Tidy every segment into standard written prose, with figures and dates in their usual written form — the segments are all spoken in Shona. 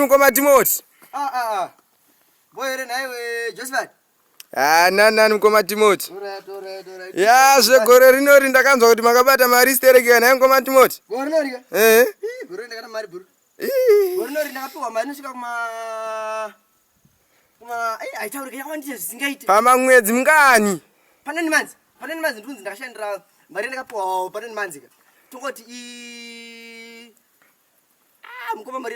Zvenyu mukoma Timoti. Ah ah ah. Boy here nhaiwe Josephat. Ah nani nani mukoma Timoti. Alright alright alright. Ya zvegore rinori ndakanzwa kuti makabata mari stereki nhai mukoma Timoti. Gore rinori ka? Eh. Ih, gore ndakata mari bro. Ih. Gore rinori ndakapiwa mari inosvika kuma kuma ai haitaurike yakawandisa zvisingaite. Pamamwedzi mingani? Panani manzi. Panani manzi ndikunzi ndakashandira mari ndakapiwa panani manzi ka. Tongoti i Ah, mukoma mari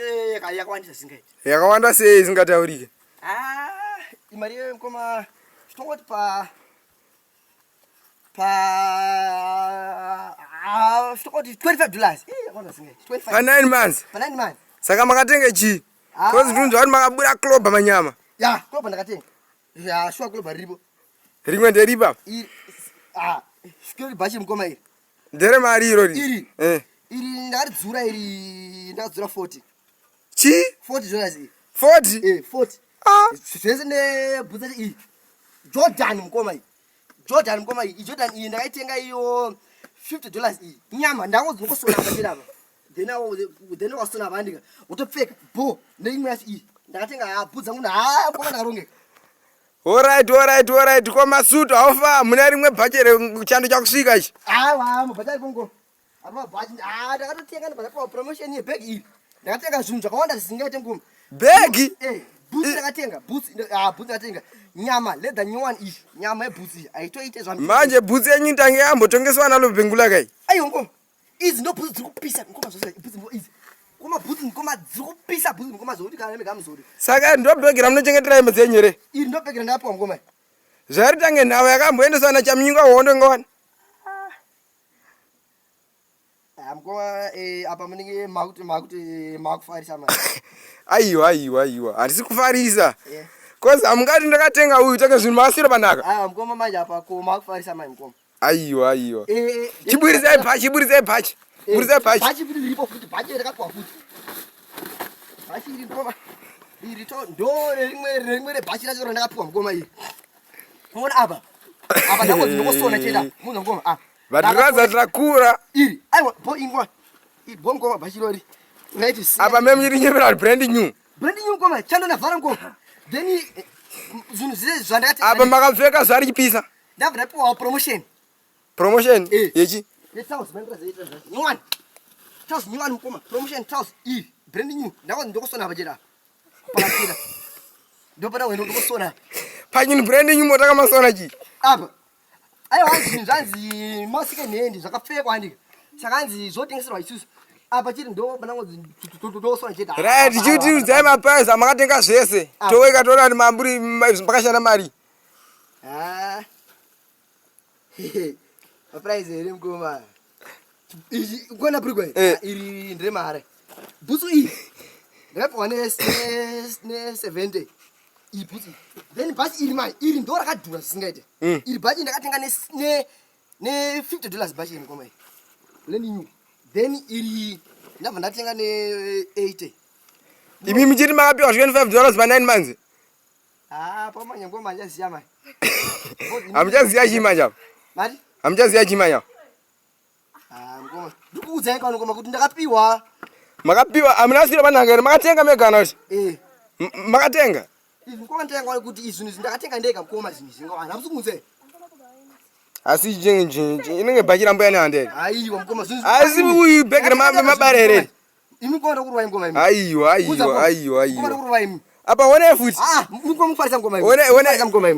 yakawandisa zvisingaite. Yakawanda sei isingataurike? Ah, imari iyoyo mukoma tongoti pa pa ah, tongoti $25. Eh, yakawanda zvisingaite. 25. Pa 9 months. Pa 9 months. Saka makatenga chii? Ah. Kozi ndunzwa kuti makabuda club manyama. Ya, club ndakatenga. Ya, sure club riripo. Rimwe nderipa. Iri ah, security bhachi mukoma iri. Ndere mari irori. Iri. Eh. Iri ndakaridzura iri ndakadzura 40. Chii? $40 iri. 40? Eh, 40. Ah. Zvese nebhutsa iyi. Jordan mukoma iyi. Jordan mukoma iyi. Jordan iyi ndakaitenga iyo $50 iyi. Nyama ndakozokosona pachira apa. Then awo then wasona vandika. Wotopfeka bo neimwe yacho iyi. Ndakatenga ha bhutsa munhu ha mukoma ndakarongeka. Alright, alright, alright. Ko masutu haufa mune rimwe bhachi here chando chakusvika ichi? Aiwa, mabhachi aripo ngo. Ari mabhachi. Ah, ndakatotenga ndabva promotion yebag iyi. Ndakatenga zvinhu zvakawanda zvisingaite ngoma. Bhegi? Eh, boots ndakatenga, boots, ah, boots ndakatenga. Nyama, leather new one iyi. Nyama yeboots iyi. Haitoite zva. Manje bhutsu yenyu tange yambotongeswa nalo bhengula kai. Aiwa ngoma. Idzi ndo boots dziri kupisa ngoma zvose. Boots ngo idzi. Ngoma boots ngoma dziri kupisa boots ngoma zvokuti kana mega muzori. Saka ndo bhegi ramunochengetera hembe dzenyu here? Iri ndo bhegi randapiwa ngoma. Zvari tange nhava yakamboendeswa naChaminyingwa hondo ngowani. Ah, mukoma eh, apa munenge makuti makuti makufarisa manje. Aiwa, aiwa, aiwa. Handisi kufarisa. Yeah. Kozi hamungati ndakatenga uyu tange zvinhu makasira panaka. Aiwa mukoma manje apa ko makufarisa manje mukoma. Aiwa, aiwa. Eh, eh, Chiburisai bhachi, chiburisai bhachi. Burisai bhachi. Bhachi futi riripo futi bhachi rakapiwa futi. Bhachi iri mukoma. Iri to ndo rimwe rimwe rebhachi racho randakapiwa mukoma iri. Muona apa. Apa ndako ndinokosona chete apa. Munhu mukoma ah. Vatiraza takura. Iri. Aiwa bo ingwa. Iri bo mukoma bhachi rori. Right. Apa meme chiri nyepera brand new. Brand new mukoma chando navhara mukoma. Then eh, zvinhu zvese zvandakatenga. Apa makapfeka zvari chipisa. Ndabva ndapiwa promotion. Promotion Eh. yechi? Ye-trousers, man, trousers, trousers. New one. Trousers, new one, mukoma. Promotion trousers, iyi, brand new. Ndako ndokosona apa chete apa. Pakatira. Ndopana wendo ndokosona. Panyini brand new mota kamasona chi? Apa. Aiwa zvinhu zvanzi ma second hand zvakapfekwa handika. Saka hanzi zvotengeserwa isusu. Apa chiri ndo panango ndokosona chete. Right, chiutiudzai maprice amakatenga zvese. Ah. Toweka toona kuti mamburi pakashanda mari. Ah. Maprice here mukoma. Ichi kuona bhurugwa iri? Eh. Ah, iri nderemahara. Bhutsu iyi ndakapiwa ne ne 70. Iyi bhutsu. iyi. Then bhachi iri mai iri ndo rakadhura zvisingaite. Iri bhachi ndakatenga ne ne ne $50 bhachi iri mukoma iri. Brand new. Then iri ndabva ndatenga ne 80. Imi muchiti makapiwa $25 pa 9 months. Ah, pamanya ngoma handichaziya mai. Hamuchaziya chii manje apa? Mari? Hamuchaziya chii manje apa? Ah, ngoma. Ndikuudzai kwano ngoma kuti ndakapiwa. Makapiwa hamuna siro panhanga here? Makatenga mega kana kuti? Eh. Makatenga? Izvi ngoma ndatenga kwano kuti izvi zvinhu ndakatenga ndega ngoma zvinhu izvi ngoma. Hamusi kuunzai. Asi inenge bhachi rambuya nehanda here? Aiwa mukoma zvinhu. Asi uyu bhegi remabara here? Imi ngoma ndakurwai ngoma imi. Aiwa, aiwa, aiwa, Ngoma aiwa. ndakurwai imi. Apa one futi. Ah, mukoma mufarisa ngoma imi. One one Mufarisa ngoma imi.